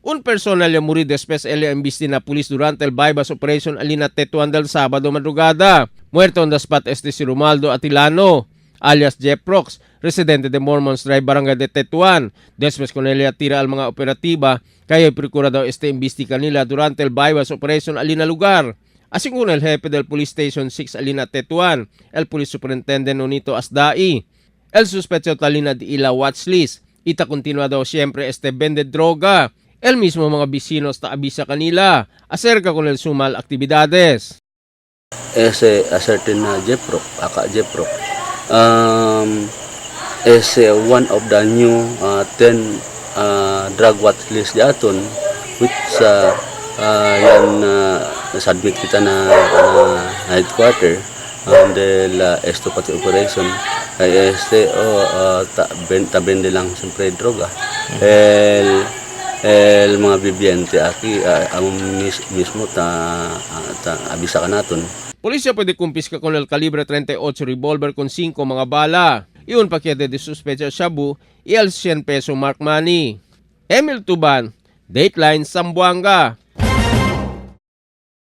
Un persona le muri después el embisti na pulis durante el bypass operation alina Tetuan del sábado madrugada. Muerto on the spot este si Romaldo Atilano, alias Jeprox, residente de Mormons Drive, Barangay de Tetuan. Después con ella tira al mga operativa, kaya procurador este imbestiga nila durante el bypass operation alina lugar. Así con el jefe del Police Station 6 alina Tetuan, el Police Superintendent Nonito Asdai. El sospecho talina di ila watchlist. Ita continuado siempre este vende droga. El mismo mga vecinos ta avisa kanila acerca con el sumal actividades. Ese a certain na Jeproc, aka Jeproc, is one of the new 10 drug watch list di aton, which yan submit kita na headquarter and then esto pati operation ay este oh, ta, ben, tabende lang siyempre droga el mga bibyente aki ang mismo ta abisa ka naton. Polisya pwede kumpiska con el calibre 38 revolver con 5 mga bala. Iyon pakyete de suspecha shabu y el 100 peso mark money. Emil Tuban, Dateline Zamboanga.